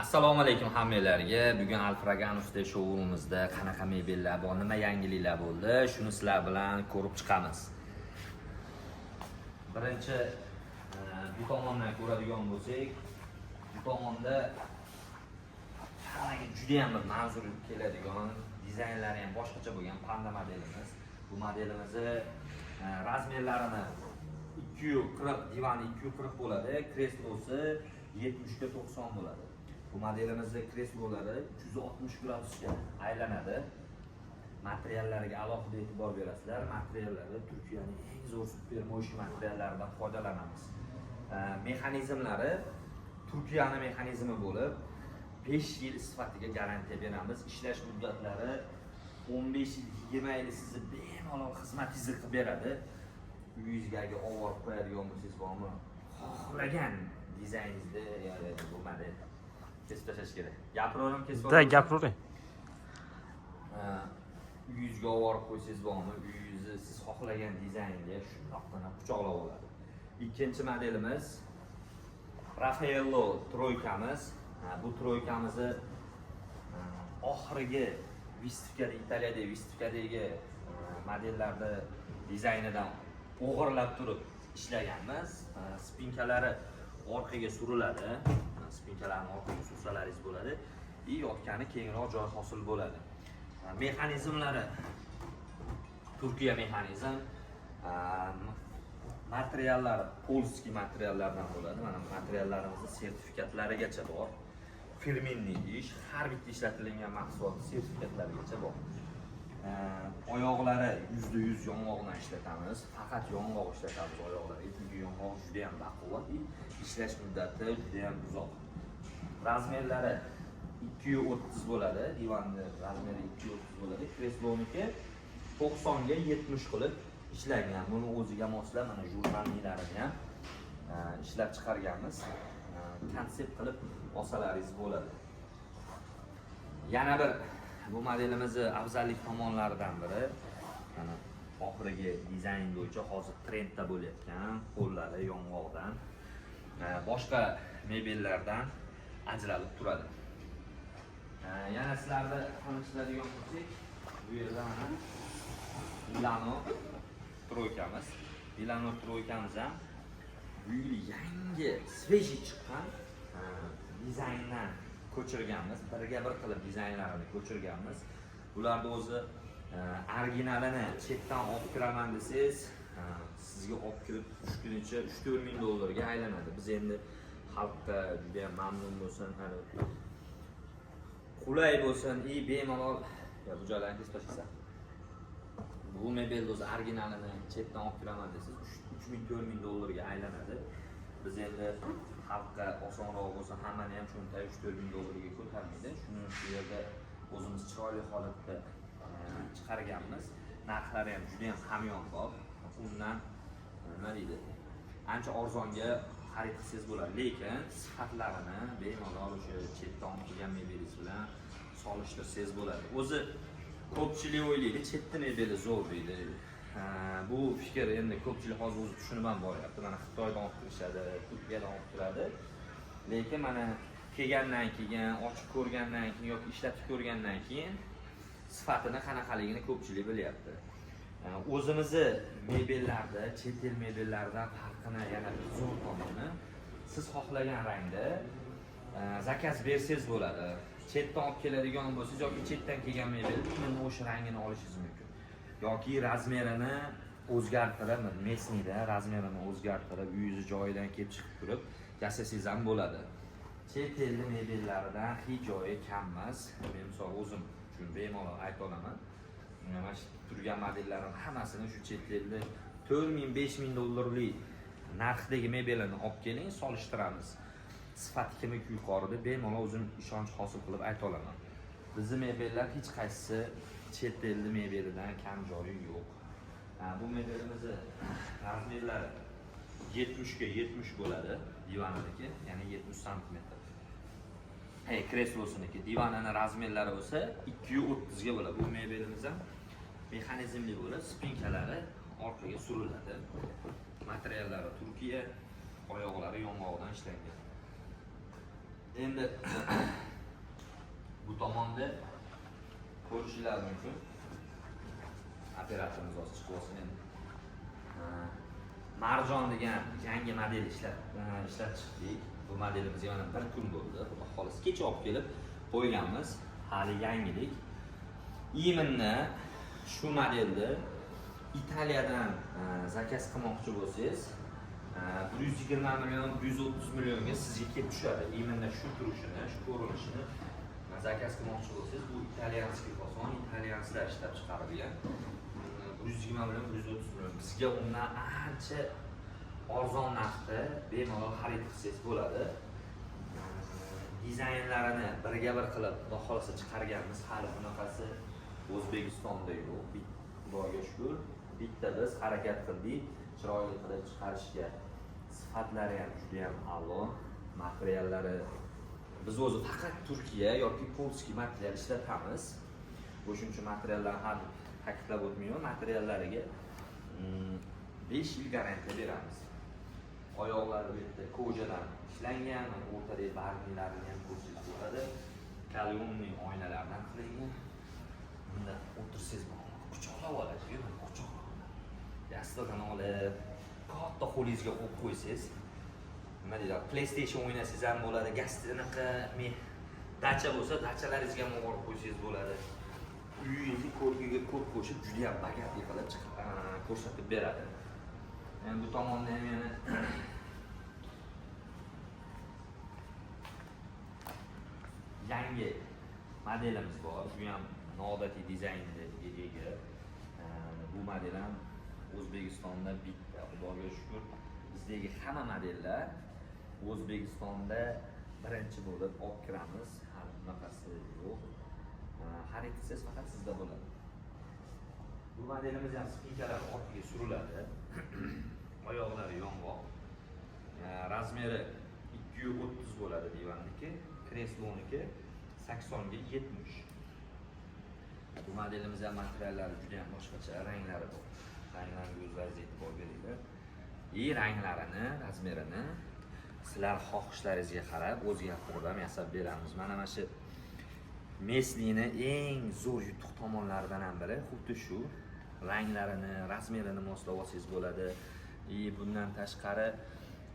Assalomu alaykum hammanglarga. Bugun Alfraganusda showroomimizda qanaqa mebellar bor, nima yangiliklar bo'ldi, shuni sizlar bilan ko'rib chiqamiz. Birinchi bu tomondan ko'radigan bo'lsak, bu tomonda hammaga juda ham bir manzur keladigan, dizaynlari ham boshqacha bo'lgan Panda modelimiz. Bu modelimizni razmerlarini 240, divani 240 bo'ladi, kreslosi 70 ga 90 bo'ladi. Bu modelimizni kreslolari 360 gradusga aylanadi. Materiallariga alohida e'tibor berasizlar. Materiallari Turkiyaning eng zo'r super мощный materiallaridan foydalanamiz. Mexanizmlari Turkiyani mexanizmi bo'lib, 5 yil sifatiga garantiya beramiz. Ishlash muddatlari 15 yil, 20 yil sizni bemalol xizmatingizni qilib beradi. Uyingizga agar olib borib qo'yadigan bo'lsangiz bormi, xohlagan dizayningizda bu model kesib tashlash kerak. Gapiraveraman, kesib Да, olaversin. Gapiravering. Uyingizga olib borib qo'ysangiz bormi, uyingizni siz xohlagan dizaynga shundoqqina quchoqlab oladi. Ikkinchi modelimiz Raffaello тройка miz. Ha, bu тройка mizni oxirgi выставка da, Italiyadagi выставка dagi modellarni dizaynidan o'g'irlab turib ishlaganmiz. Спинка lari orqaga suriladi. Спинка larni orqaga sursalaringiz bo'ladi. И yotgani kengroq joy hosil bo'ladi. Mexanizmlari Turkiya mexanizm, materiallari польский materiallardan bo'ladi. Mana materiallarimizni sertifikatlarigacha bor. Фирменный ish, har bitta ishlatilgan mahsulot sertifikatlarigacha bor. Oyoqlari 100% yong'oqdan ishlatamiz. Faqat yong'oq ishlatamiz oyoqlariga, chunki yong'oq juda ham baquvvat и ishlash muddati juda ham uzoq. Razmerlari 230 bo'ladi. Divanni razmeri 230 bo'ladi. Kresloniki 90 ga 70 qilib ishlangan. Buni o'ziga moslab mana журнальный larini ham ishlab chiqarganmiz. Konsept qilib olsalaringiz bo'ladi. Yana bir bu modelimizni afzallik tomonlaridan biri mana oxirgi dizayn bo'yicha hozir trendda bo'layotgan qo'llari yong'oqdan, boshqa mebellardan ajralib turadi. Yana sizlarni tanishtiradigan bo'lsak, bu yerda mana Milano тройка miz. Milano тройка miz ham bu yil yangi, свежий chiqqan dizayndan ko'chirganmiz. Birga bir qilib dizaynlarini ko'chirganmiz. Bularni o'zi originalini chetdan olib kiraman desangiz, sizga olib kirib tushgunicha 3-4 ming dollarga aylanadi. Biz endi xalqqa juda ham mamnun bo'lsin, hani qulay bo'lsin и bemalol ya bu joylarni kesib tashlaysan. Bu mebelni o'zi originalini chetdan olib kiraman desangiz, 3 ming, 4 ming dollarga aylanadi. Biz endi xalqqa osonroq bo'lsin, hammani ham cho'ntagi 3-4 ming dollarga ko'tarmaydi. Shuni shu yerda o'zimiz chiroyli holatda chiqarganmiz. Narxlari ham juda ham hamyonbop. Undan nima deydi, ancha arzonga xarid qilsangiz bo'ladi, lekin sifatlarini bemalol o'sha chetdan olib kelgan mebelingiz bilan solishtirsangiz bo'ladi. O'zi ko'pchilik o'ylaydi, chetda mebeli zo'r deydi. Ha, bu fikr endi ko'pchilik hozir o'zi tushunib ham boryapti. Mana Xitoydan olib kirishadi, Turkiyadan olib kiradi, lekin mana kelgandan keyin, ochib ko'rgandan keyin yoki ishlatib ko'rgandan keyin sifatini qanaqaligini ko'pchilik bilyapti. O'zimizni mebellarda chet el mebellaridan farqini yana bir zo'r tomoni, siz xohlagan rangda заказ bersangiz bo'ladi. Chetdan olib keladigan bo'lsangiz yoki chetdan kelgan mebel именно o'sha rangini olishingiz mumkin yoki razmerini o'zgartirib, местный da razmerini o'zgartirib, uyingizni joyidan kelib chiqib turib yasasangiz ham bo'ladi. Chet elni mebellaridan hech joyi kam emas. Men misol o'zim uchun bemalol ayta olaman. Mana shu turgan modellarim hammasini shu chet elni 4000, 5000 dollarlik narxdagi mebelini olib keling, solishtiramiz, sifati kimniki yuqori deb bemalol o'zim ishonch hosil qilib ayta olaman. Bizni mebellar hech qaysisi chet elni mebelidan kam joyi yo'q. Ha, bu mebelimizni razmerlari 70 ga 70 bo'ladi divaniki, ya'ni 70 santimetr. Hey, kreslosiniki. Divanini razmerlari bo'lsa 230 ga bo'ladi. Bu mebelimiz ham mexanizmli bo'lib, спинка lari orqaga suriladi. Materiallari Turkiya, oyoqlari yong'oqdan ishlangan. Endi Tomonda ko'rishinglar mumkin. Operatorimiz hozir chiqib olsin endi. Ha, Marjon degan yangi model ishlab chiqdik. Bu modelimizga mana bir kun bo'ldi. Xudo xohlasa, kecha olib kelib qo'yganmiz. Hali yangilik. Именно shu modelni Italiyadan заказ qilmoqchi bo'lsangiz, 120 million, 130 millionga sizga kelib tushadi. Именно shu turishini, shu ko'rinishini заказ qilmoqchi bo'lsangiz, bu итальянский fason, итальянец lar ishlab chiqarilgan. 120 million, 130 million. Bizga undan ancha arzon narxda bemalol xarid qilsangiz bo'ladi. Dizaynlarini birga bir qilib, xudo xohlasa, chiqarganmiz. Hali bunaqasi O'zbekistonda yo'q. Xudoga shukur, bitta biz harakat qildik chiroyli qilib chiqarishga. Sifatlari ham juda ham a'lo, materiallari, biz o'zi faqat Turkiya yoki польский material ishlatamiz. O'shuning uchun materiallarni ham ta'kidlab o'tmayman. Materiallariga 5 yil garantiya beramiz. Oyoqlari bu yerda кожа dan ishlangan, mana o'rtadagi barnilarini ham ko'rsangiz bo'ladi. Каленый oynalardan qilingan. Bunda o'tirsangiz, quchoqlab oladi, quchoqlab oladi. Yastig'ini olib, katta qo'lingizga qo'yib qo'ysangiz, nima deydi, PlayStation o'ynasangiz ham bo'ladi, anaqa dacha bo'lsa, dachalaringizga ham olib qo'ysangiz bo'ladi. Uyingizni ko'rkiga ko'rk qo'shib, juda ham богатый qilib ko'rsatib beradi. Endi bu tomonda ham yana yangi modelimiz bor. Bu ham noodatiy dizaynga ega. Bu model ham O'zbekistonda bitta, Xudoga shukur. Bizdagi hamma modellar O'zbekistonda birinchi bo'lib olib kiramiz. Hali bunaqasi yo'q. Xarid qilsangiz, faqat sizda bo'ladi. Bu modelimiz ham спинка lar orqaga suriladi. Oyoqlari yong'oq. Размер i 230 bo'ladi divanniki, kresloniki 80 ga 70. Bu modelimiz ham materiallari juda ham boshqacha, ranglari bor. Ranglarga o'zlaringiz e'tibor beringlar. И ranglarini, размер ini sizlar xohishlaringizga qarab o'zgartirib ham yasab beramiz. Mana shu местный ni eng zo'r yutuq tomonlaridan ham biri xuddi shu. Ranglarini, размер ini moslab olsangiz bo'ladi. И bundan tashqari,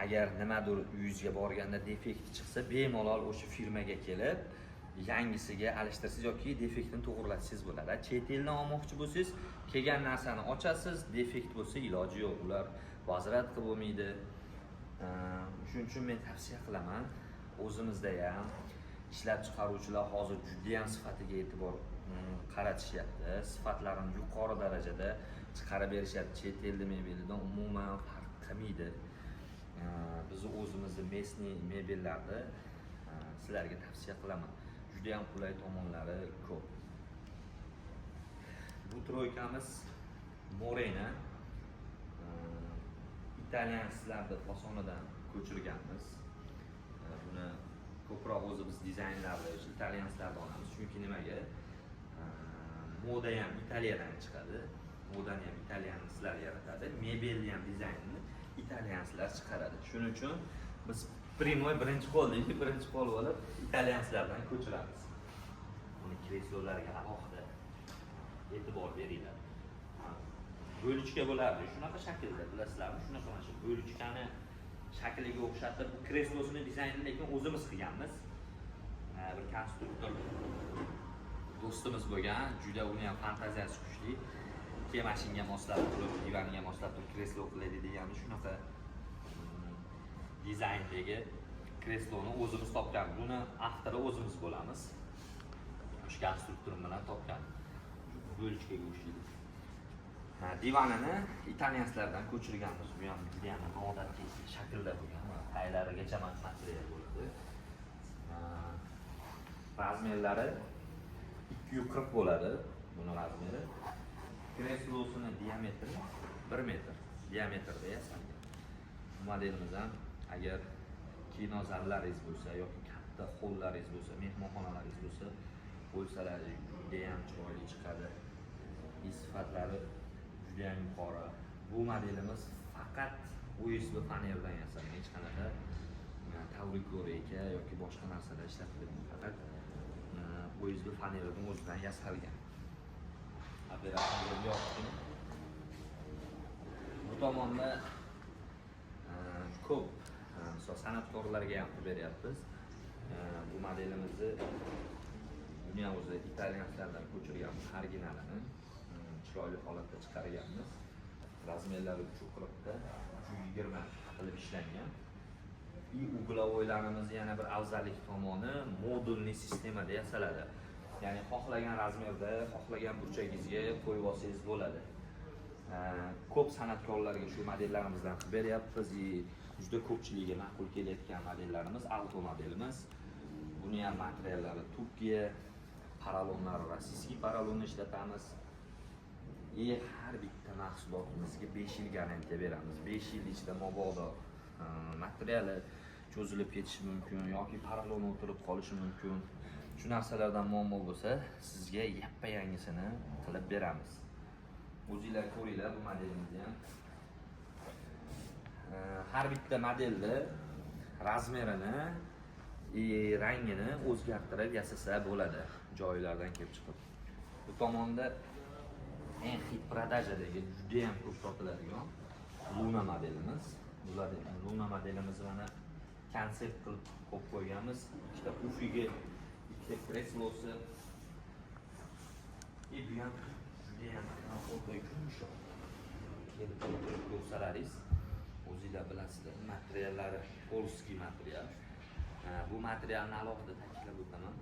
agar nimadir uyingizga borganda defekt chiqsa, bemalol o'sha firmaga kelib yangisiga alishtirsangiz yoki defektini to'g'irlatsangiz bo'ladi. Chet eldan olmoqchi bo'lsangiz, kelgan narsani ochasiz, defekt bo'lsa, iloji yo'q, ular возврат qilib bo'lmaydi. Shuning uchun men tavsiya qilaman, o'zimizda ham ishlab chiqaruvchilar hozir judayam sifatiga e'tibor qaratishyapti, sifatlarini yuqori darajada chiqarib berishyapti. Chet elni mebelidan umuman farq qilmaydi. Bizni o'zimizni местный mebellarni sizlarga tavsiya qilaman, judayam qulay tomonlari ko'p. Bu тройка miz Morena, итальянец larni fasonidan ko'chirganmiz. Buni ko'proq o'zi biz dizaynlarni o'sha итальянец lardan olamiz, chunki nimaga, moda ham Italiyadan chiqadi, modani ham итальянец lar yaratadi, mebelni ham dizaynini итальянец lar chiqaradi. Shuning uchun biz прямой birinchi qo'l deydi, birinchi qo'l bo'lib итальянец lardan ko'chiramiz. Buni kreslolariga alohida e'tibor beringlar. Bo'lichka bo'lardi shunaqa shaklda, bilasizlarmi, shunaqa mana shu bo'lichkani shakliga o'xshatib bu kreslosini dizaynini lekin o'zimiz qilganmiz. Bir konstruktor do'stimiz bo'lgan, juda uni ham fantaziyasi kuchli. Keyin mana shunga moslab turib, divaniga moslab turib kreslo qilaylik degani, shunaqa dizayndagi kresloni o'zimiz topgan. Buni avtori o'zimiz bo'lamiz, o'sha konstruktor bilan topgan, bo'lichkaga o'xshaydi. Ha, divanini итальянец lardan ko'chirganmiz. Bu ham judayam noodatiy shaklda bo'lgan. Mana taylarigacha material bo'ladi. Ha, размер lari 240 bo'ladi buni размер i. Kreslosini diametri 1 metr diametrda yasalgan. Bu modelimiz ham agar kino zallaringiz bo'lsa yoki katta hollaringiz bo'lsa, mehmonxonalaringiz bo'lsa, qo'ysalar judayam chiroyli chiqadi. И sifatlari judayam yuqori. Bu modelimiz faqat OSB fanerdan yasalgan, hech qanaqa tavrikor yoki boshqa narsalar ishlatilmagan, faqat OSB fanerani o'zidan yasalgan. Operatorga yoqdi. Bu tomonda ko'p misol san'atkorlarga ham qilib beryapmiz. Bu modelimizni, buni ham o'zi italyanlardan ko'chirganmiz originalini. Chiroyli holatda chiqarganmiz. Размер lari 3,40 da 3,20 qilib ishlangan. И угловой larimiz yana bir afzallik tomoni, модульный sistemada yasaladi. Ya'ni xohlagan размер da, xohlagan burchagingizga qo'yib olsangiz bo'ladi. Ko'p san'atkorlarga shu modellarimizdan qilib beryapmiz и juda ko'pchilikka ma'qul kelayotgan modellarimiz Alto modelimiz. Buni ham materiallari Turkiya, porolonlari российский porolonni ishlatamiz. И har bitta mahsulotimizga 5 yil garantiya beramiz. 5 yil ichida mabodo materiali cho'zilib ketishi mumkin yoki porolon o'tirib qolishi mumkin. Shu narsalardan muammo bo'lsa, sizga yappa yangisini qilib beramiz. O'zinglar ko'ringlar bu modelimizni ham. Har bitta modelni размер ini и rangini o'zgartirib yasasa bo'ladi joylardan kelib chiqib. Bu tomonda eng хит продажа dagi, juda ham ko'p sotiladigan Luna modelimiz. Bular Luna modelimiz, mana konsept qilib qo'yib qo'yganmiz. Ikkita pufigi, ikkita kreslosi. И bu ham juda ham komfortli, yumshoq. Kelib o'tirib ko'rsalaringiz, o'zinglar bilasizlar, materiallari польский material. Bu materialni alohida ta'kidlab o'taman.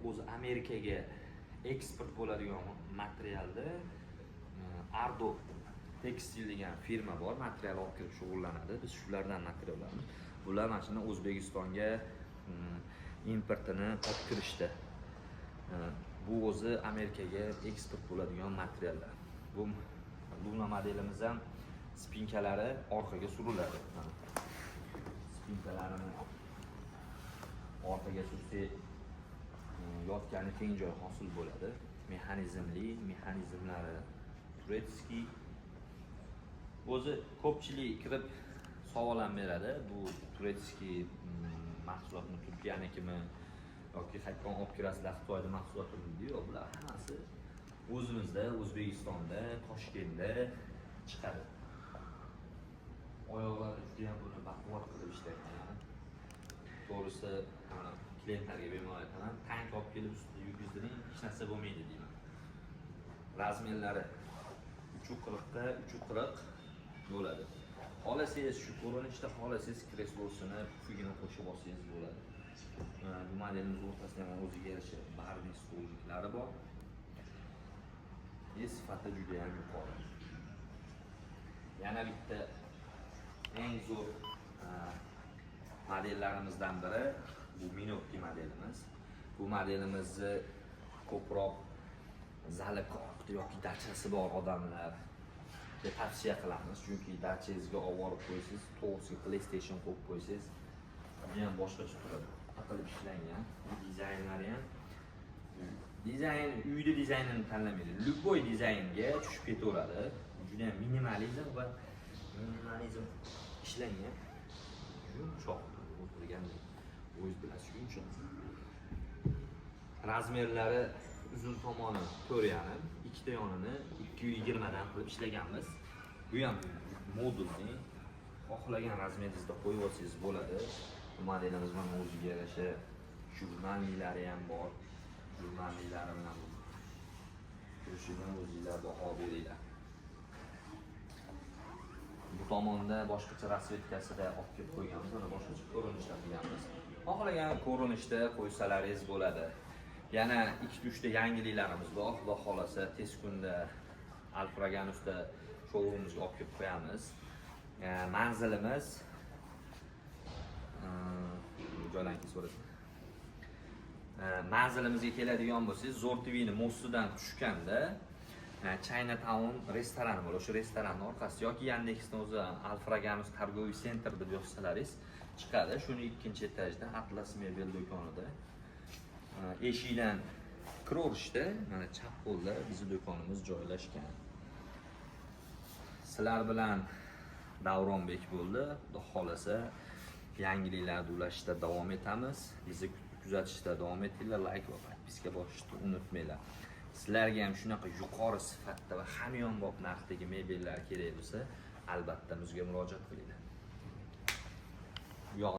O'zi Amerikaga eksport bo'ladigan materialda Ardo Tekstil degan firma bor, material olib kirib shug'ullanadi. Biz shulardan material olamiz. Bular mana shuni O'zbekistonga importini olib kirishdi. Bu o'zi Amerikaga eksport bo'ladigan materiallar. Bu Luna modelimiz ham спинка lari orqaga suriladi. Mana. Спинка larini orqaga sursak, yotgani keng joy hosil bo'ladi. Mexanizmli, mexanizmlari турецкий. O'zi ko'pchilik kirib savol ham beradi. Bu турецкий mahsulotmi, Turkiyanikimi yoki qayerdan olib kirasizlar, Xitoyda mahsulotimi deydi. Yo'q, bular hammasi o'zimizda, O'zbekistonda, Toshkentda chiqadi. Oyoqlari juda ham buni baquvvat qilib ishlayapman. To'g'risi, mana klientlarga bemalol aytaman, tank olib kelib ustida yurgizdiring, hech narsa bo'lmaydi deyman. Размер lari 3,40 ga 3,40 bo'ladi. Xohlasangiz shu ko'rinishda, xohlasangiz kreslosini, pufigini qo'shib olsangiz bo'ladi. Bu modelimiz o'rtasida ham o'ziga yarasha барный столик lari bor. И sifati juda ham yuqori. Yana bitta eng zo'r modellarimizdan biri bu Minotti modelimiz. Bu modelimizni ko'proq zali katta yoki dachasi bor odamlarga tavsiya qilamiz, chunki dachangizga olib borib qo'ysangiz, to'g'risiga PlayStation qo'yib qo'ysangiz, juda ham boshqacha turadi. Qilib ishlangan, dizaynlari ham, dizayn uyni dizaynini tanlamaydi. Любой dizaynga tushib ketaveradi. Juda ham minimalizm va minimalizm ishlangan. Yumshoq o'tirganda o'zingiz bilasiz, yumshoq. Размер lari uzun tomoni 4,5, ikkita yonini 2,20 dan qilib ishlaganmiz. Bu ham модульный. Xohlagan размер ingizda qo'yib olsangiz bo'ladi. Bu modelimiz mana o'ziga yarasha журнальный lari ham bor. Журнальный lari bilan turishini o'zinglar baho beringlar. Bu tomonda boshqacha расцветка sida olib kelib qo'yganmiz, mana boshqacha ko'rinishda qilganmiz. Xohlagan ko'rinishda qo'ysalaringiz bo'ladi. Yana ikkita uchta yangiliklarimiz bor. Xudo xohlasa, tez kunda Alfraganusda showroomimizga olib kelib qo'yamiz. Manzilimiz joylarni so'rasin. Manzilimizga keladigan bo'lsangiz, Zo'r TVni мост idan tushganda China Town restorani bor. O'sha restoranning orqasi yoki Yandexni o'zi Alfraganus торговый центр deb yozsalaringiz chiqadi. Shuni ikkinchi etajda Atlas mebel do'konida. Eshikdan kiraverishda mana chap qo'lda bizni do'konimiz joylashgan. Sizlar bilan Davronbek bo'ldi. Xudo xohlasa, Yangiliklarni ulashishda davom etamiz. Bizni kuzatishda davom etinglar, layk va подписка bosishni unutmanglar. Sizlarga ham shunaqa yuqori sifatda va hamyonbop narxdagi mebellar kerak bo'lsa, albatta bizga murojaat qilinglar.